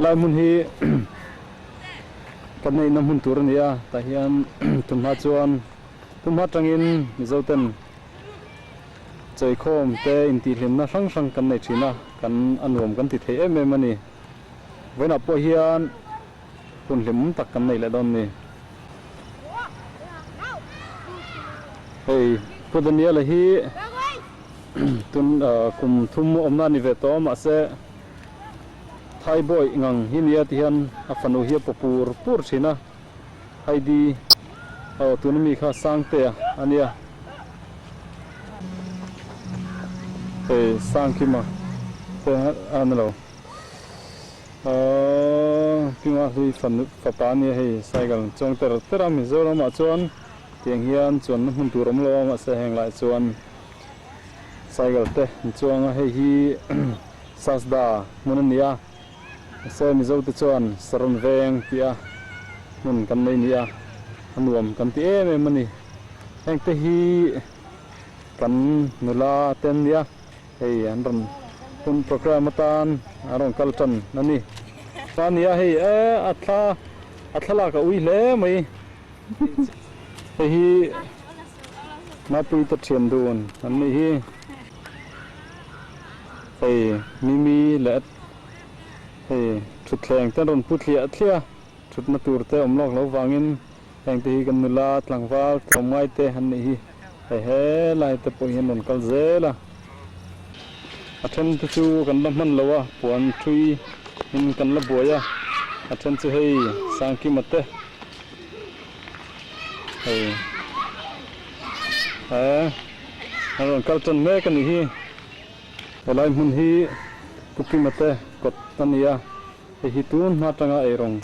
Helai hmun hi kan neihna hmun tur a ni a, tah hian tumhma chuan tumhma atangin Mizo ten chawikhawm te intihhlimna hrang hrang kan nei thin a, kan a nuam kan ti thei em em a ni. Vawiinah pawh hian hun hlimawm tak kan nei leh dawn a ni. Hei Pu Daniel-a hi tun kum thum awmna a ni ve tawh a mahse Thai bawi ngang hi nia ti hian a fanu hi a paw pur pur thin a, Heidi aw tuna mi kha Sangtea a nia. Hei Sangkima te a ni lo. Aww Pima hlui fanu fapa a nia hei cycle chuang ter ter a Mizoram ah chuan tiang hian chuanna hmun tur awm lo a mahse heng lai chuan cycle te an chuang a hei hi Sasda hmun a ni a mahse Mizo te chuan Saron veng tih a hmun kan nei ni a a nuam kan ti em em a ni heng te hi kan nula te an nia. Hei an rawn hun program atan an rawn kal tan a ni. A nia hei e a thla a thlalak a ui hle mai. Hei hi Mapuite thian dun an nih hi. Hei Mimi leh hei thutthleng te an rawn pu thliah thliah a, thutna tur te awm lawk lo vangin heng te hi kan nula tlangval tlawmngai te an nih hi. Hei helai te pawh hian rawn kal zel a, a then te chu kan la hman lo a, puan thui in kan la buai a, a then chu hei Sangkima te hei he an rawn kal tan mek a nih hi, helai hmun hi Pu Kima te kawt a ni a, hei hi tun hma atanga eirawng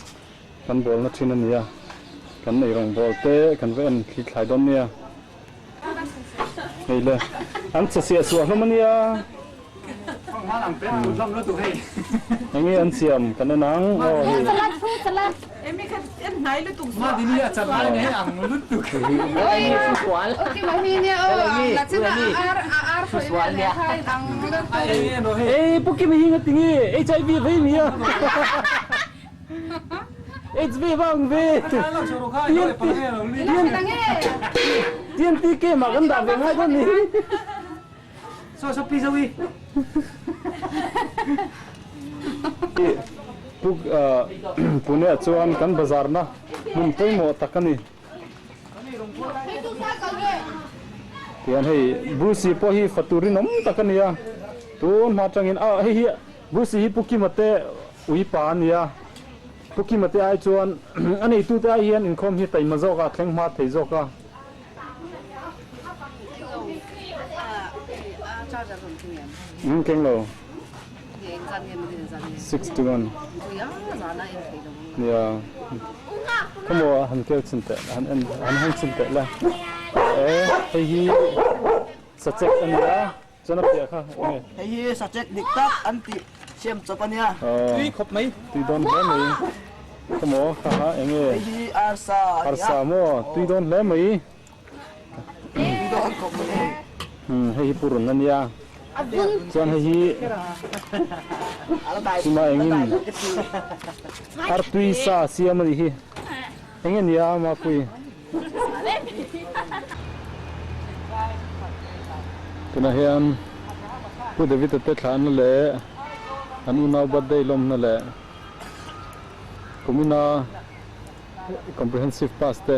Kan bawlna thin a nia, kan eirawng bawl te kan va en thli thlai dawn nia. Hei le, an che siah suah hlawm a nia. Eng nge an siam kan en ang aw hei. Ei pu Kimi hi ngatinge HIV vei nia. HV vang ve TNT game ah kan dah ve ngai dawn ni. Pune ah chuan kan bazar na hmun pawimawh tak a ni. Tihian hei Bruce pawh hi fatu rinawm tak a ni a, tun hma atangin ah hei hi Bruce hi Pu Kima te Ui pa a nia. Pu Kima te ai chuan a neitu te ai hian inkhawm hi taima zawk a, thleng hma thei zawk a. Umm keng lo. 61 Nia. Khawmaw han kel chhin teh, han en, han hawng chhin teh la. E, hei hi sachek a nia. Chuan a piah kha eng nge? Hei hi sachek dik tak an tih siam chawp a nia. Tui khawp mai. Tui dawn hle mai. Khaw maw kha kha eng nge? Hei hi arsa a nia. Arsa maw? Tui dawn hle mai. Tui dawn khawp mai hei. Hei hi purun a nia. Chuan hei hi chuma engin artui sa siam a nih hi. Eng nge nia Mapui? Tunah hian Pu David-a te thlahna leh an unau birthday lawmna leh kumina comprehensive pass te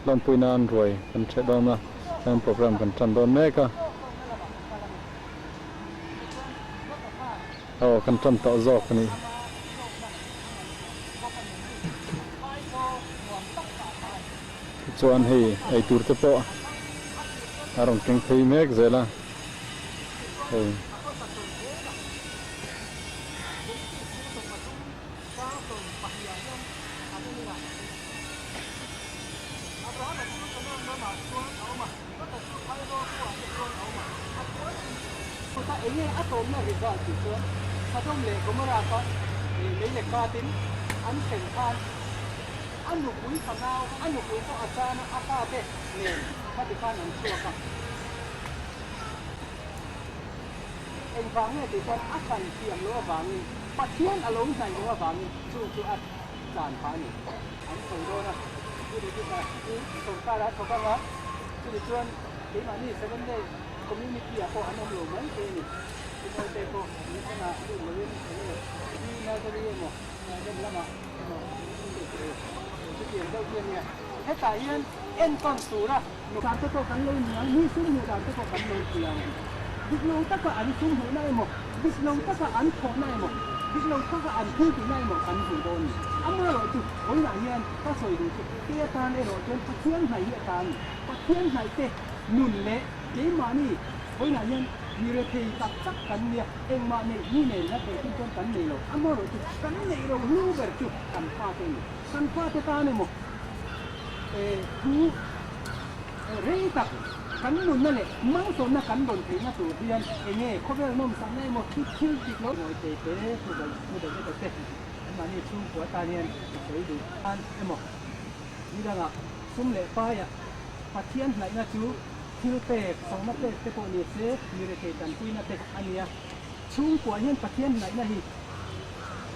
lawmpui nan ruai kan ṭheh dawn a, chuan program kan ṭan dawn mek a. Aw kan ṭan tawh zawk a ni. Tichuan hei ei tur te pawh a rawn keng phei mek zel a hei. A nupui fanau, a nupui pawh a tan a, a fate nen khati khan an chhuak a. Engvang nge tih chuan a hran thiam loh avangin. Pathian a lo hnaih loh avangin chu chu a tlan phah a ni. An sawi dawn a, chumi chu hi sorkar a thawk ang a, chumi chuan keimahni Seven Day Community ah pawh an awm lo mai thei a ni. Timote pawh mission ah lut loin enge Pre Nursery emaw rem lamah emaw an lut thei. Chutiang deuh hi a nia. Hetah hian enkawn tura dan te pawh kan lo niang, mi sum hmuh dan te pawh kan lo tiang a ni. Dik lo taka an sum hmuhna emaw, dik lo taka an thawhna emaw, dik lo taka an thil tihna emaw kan hmu dawn a ni. Amaherawh chu vawiinah hian ka sawi duh chu kei atan erawh chuan Pathian hnaih hi atan a ni. Pathian hnaih te nun leh keimahni vawiinah hian mi rethei tak tak kan nia, engmah neih mi nen la thei chuan kan nei lo. Amaherawh chu kan neih ro hlu ber chu kan fate a ni. Kan fate tan emaw thu rei tak kan nunna leh malsawmna kan rawn theihna tur hian enge khawvel nawmsakna emaw thil thil dik lo ngawi thei te hmu daih hmu daih emaw te anmahni chhungkua tan hian ka sawi duh tan emaw nidangah sum leh paiah Pathian hnaihna chu thil pek sawmna pek te pawh ni se mi rethei tanpuina te a nia chhungkua hian Pathian hnaihna hi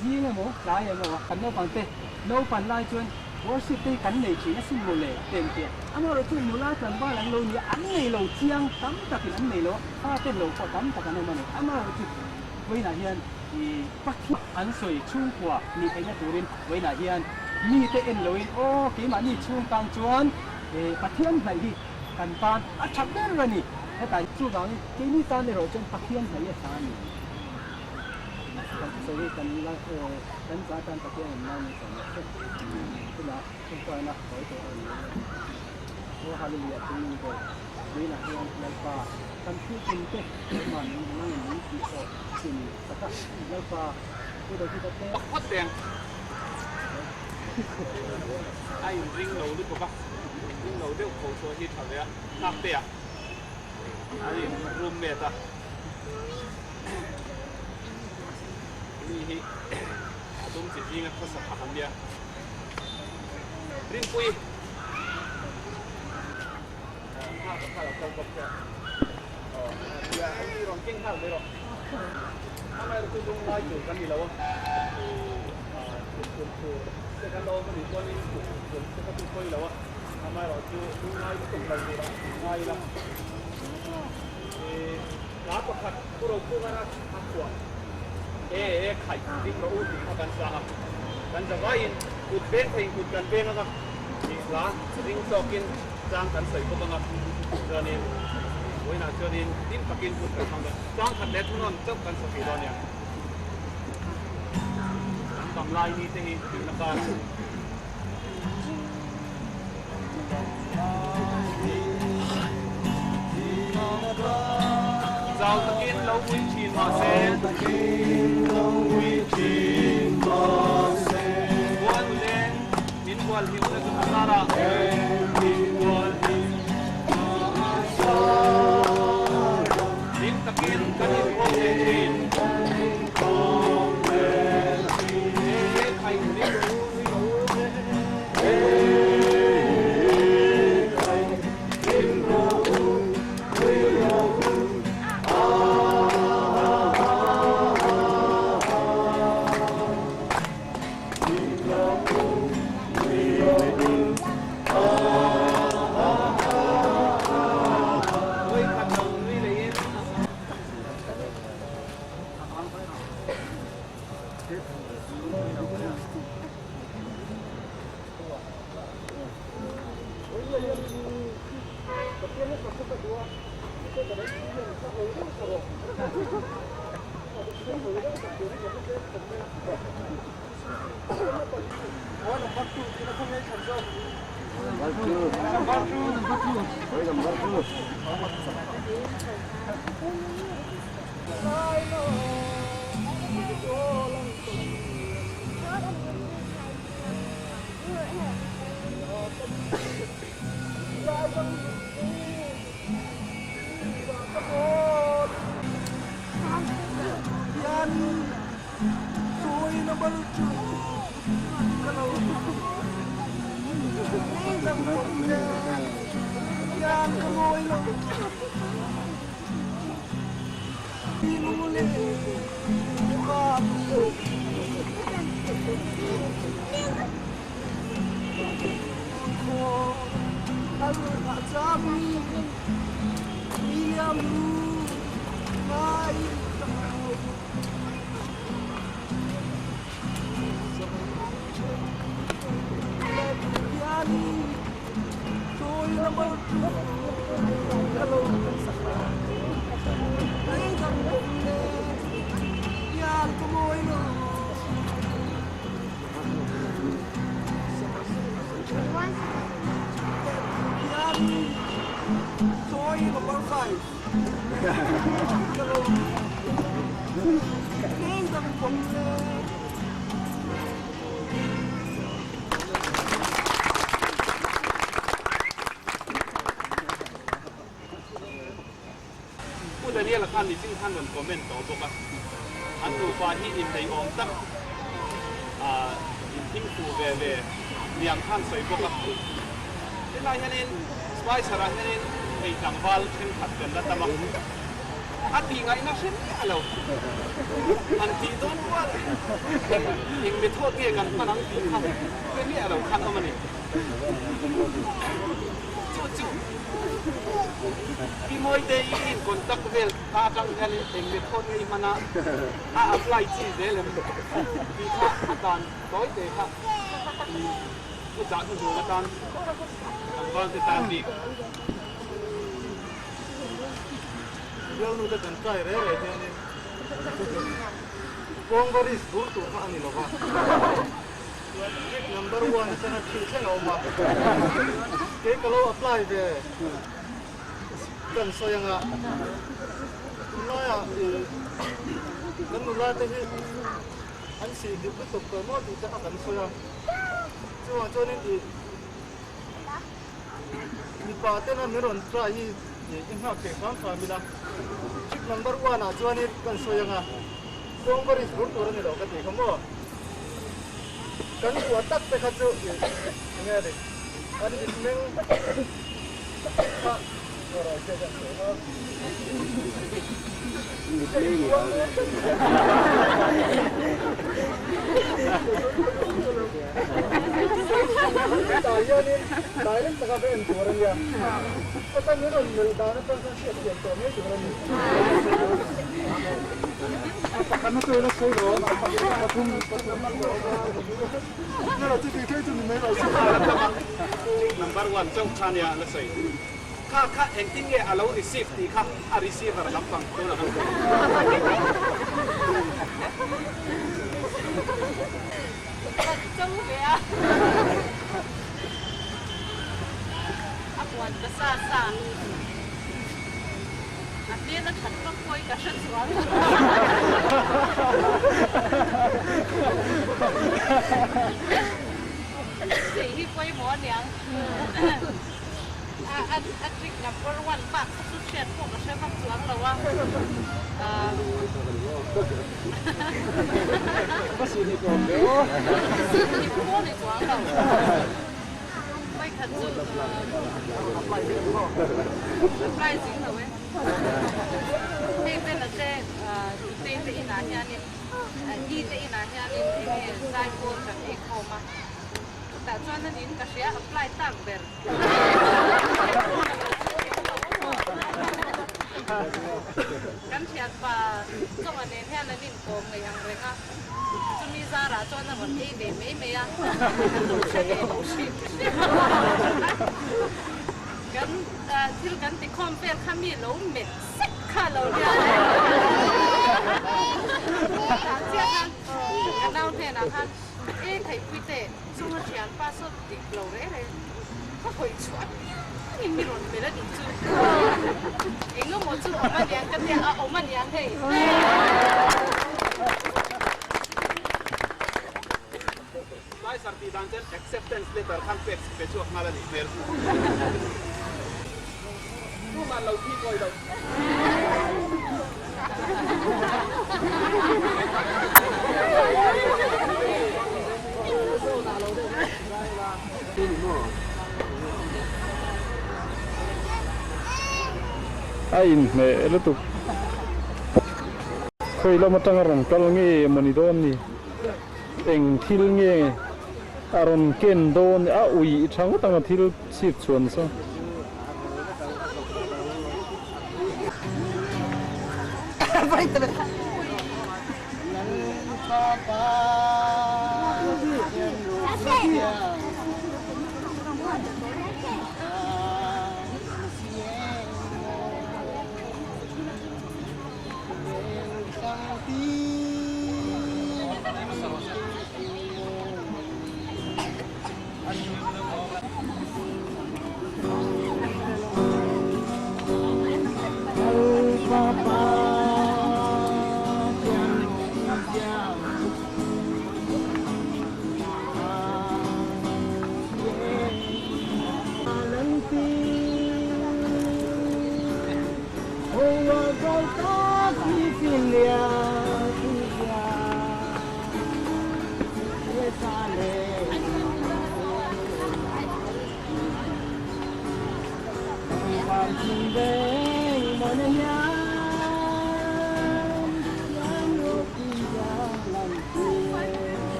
Zing emaw tlai emaw kan naupang te naupan lai chuan worship te hi kan nei thin asin maw le temtia amaherawh chu nula tlangval an lo nia an nei lo chiang tam takin an nei lo a fa te lo pawh tam tak an awm a ni amaherawh chu vawiinah hian ih Pathian an sawi chhungkua nih theihna turin vawiinah hian mite en loin aw keimahni chhung tan chuan ih Pathian hnaih hi kan tan a tha ber a ni hetah chuvangin keini tan erawh chuan Pathian hnaih a tha a ni. Kan thusawi hi kan la kan za tan Pathian in nau min sawm leh se tunah chhungkuaina tawi tawh a ni a. Aw Hallelujah chung min ber Vawiinah hian Lalpa kan thil tum te Lalpa min nangin min tih tawh thin sak a Lalpa Pu Davida te Phawt deng a in ring lo lutuk a, ring lo deuh tho chhuah hi tha ve a, nghak te ah an in roommate a. Mi hi a dum chi zinga khawsak a han nia. Rinpui. Nghak a kha kal kawp kha. Tia mi rawn keng nghal mai rawh. Amaherawh chu lung lai tur kan ni lo a. Thut tur te kan lo awm a nih chuanin thut tur te kha chu pawi lo a. Amaherawh chu lung lai lutuk lo turah ngai ila. Hla pakhat Pu Rokunga a phuah E e khaih ding rawh u tih kha kan sa a, kan za vaiin kut veng theiin kut kan veng anga tih hla ring tawkin chang kan sawi bawk anga chuanin vawiinah chuanin hlim takin hun kan hmang dawn. Chang khat leh thunawn chauh kan sa thei dawn nia. Kan dam lai ni te hi tihna karah. Zau takin lo ui thin mahse. Bual leng min bual hlimna chu a zar a. Hlim takin kan inkhawm leh thin. Pu Daniel-a khan nichin khan rawn comment tawh bawk a, an nupa hi innei awm tak inthim fuh ve ve niang khan sawi bawk a. Helai hianin Spicer-ah hianin hei tlangval thenkhat kan la tam a, a tih ngaihna hre miah lo. Han tih dawn rual eng method nge kan hman ang tih kha hre miah lo khan awm a ni. Chu chu Pi Mawite i in contact vel ta atang hian eng method nge i hman a, a apply chi zel em tih kha a dan tawi te kha i dah hnuhnung atan tlangval te tan bik. Bialnu te kan try reh reh hianin kawng va risk bur tur kha a ni lo va. Trick number one atanga thih thleng a awm a, kei ka lo apply ve kan sawi anga tunlaiah ih kan nula te hi an sih hlip lutuk tawh maw tih te kha kan sawi a, chuvang chuanin ih mipa tena min rawn try hi i nghak thei hram hram ila, trick number one ah chuanin kan sawi anga kawng va risk bur tur a ni lo ka tih kha maw. Kan kuah tak te kha chu ih enge a ni an mitmeng kha Tah hianin direct taka va en tur a nia, heta min rawn melh dan atang khan hriatthiam tawh mai tur a ni. Number one chauh kha nia la sawi. Kha kha engtin nge a lo receive tih kha a receiver lampang tunah kan sawi. A puan ka sa sa. A hmel a that vak pawhin ka hre chuang lo. Tih hi pawimawh aniang. A trick number one bak kha chu hriat pawh ka hre vak chuang lo a. Sihhnip pawh ni chuang lo. Vawikhat chu apply zing lo e. Hei bela te Nutei te inah hianin Di te inah hianin enge zai pawl kan ei khawm a. Chutah chuan a nin ka hria apply tak ber. Kan thianpa Chonga nen hian an inkawm ngei ang reng a. Chumi zarah chuan a rawn ei ve mai mai a, kan lo hre ve lo hrim hrim a. Kan thil kan ti khawm vel kha mi lo met sek kha lo nia le. Tah chiah khan ka nau hnenah khan e theihpui teh chunga thianpa saw dik lo reh reh ka hawi chhuah apiangin mi rawn melh a nih chu. Engemaw chu awm aniang ka tia a awm aniang hei. Spicer tih dan chuan acceptance letter khan pek pe chhuak nghal a nih hmel. Tuman lo thi kawi lo. A inhmeh lutuk. Khawi lam atanga rawn kal nge maw ni dawn ni? Eng thil nge a rawn ken dawn a ui tha ngawt ang a thil chhip chhuan saw.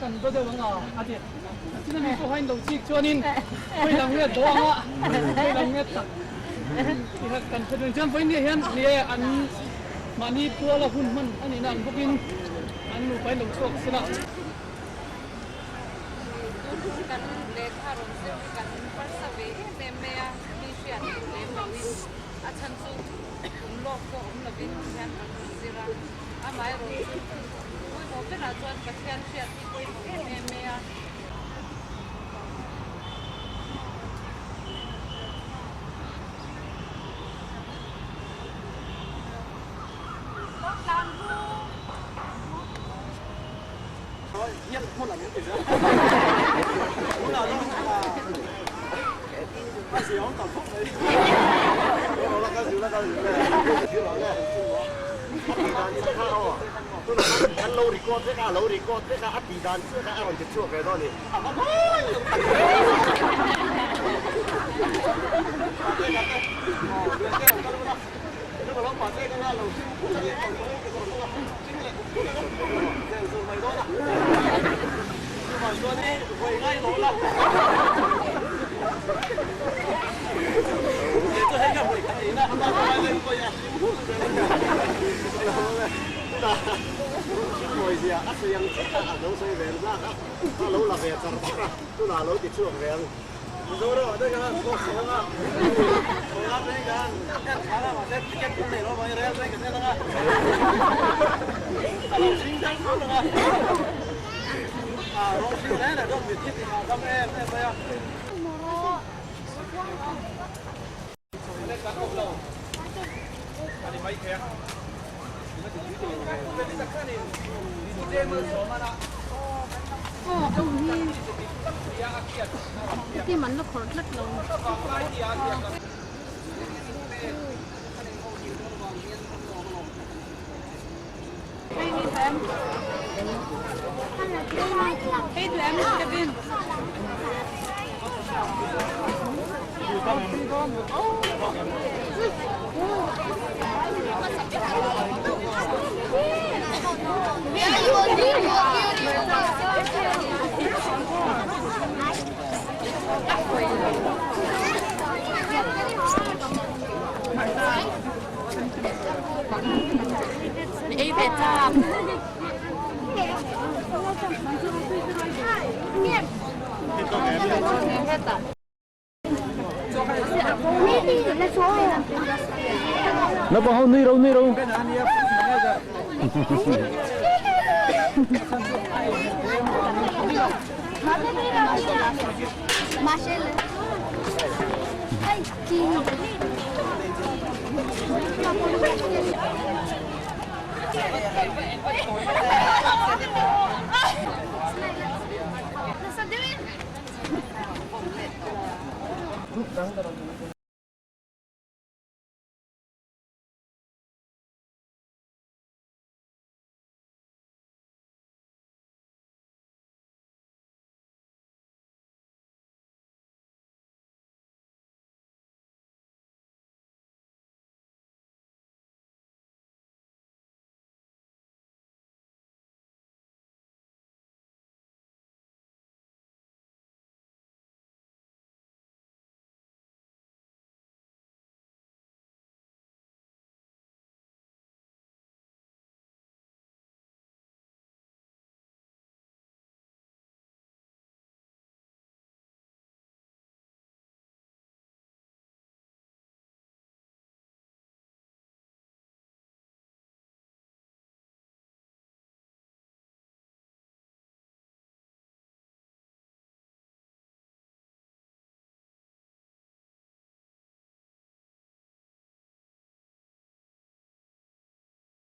Kan do deuh ang a a ti. Tin a mi pawh hain lo chik chuanin khawi lam nge do ang a, khawi lam nge tak ti kha kan hre reng. Chuan vawiin ni ah hian ni e an mahni puala hun hman a nihna ang bawkin an nupa in lo chhuak sela. Kan lehkha rawn zir hi kan parsa ve em em mai a, mi hriat duh lem loin a chhan chu kum lawk pawh awm lovin hian kan rawn zir a, amaherawh chu pawimawh berah chuan Pathian hriat hi pawimawh em em mai a. Ei ve chak. Naupang ho nui ro nui ro.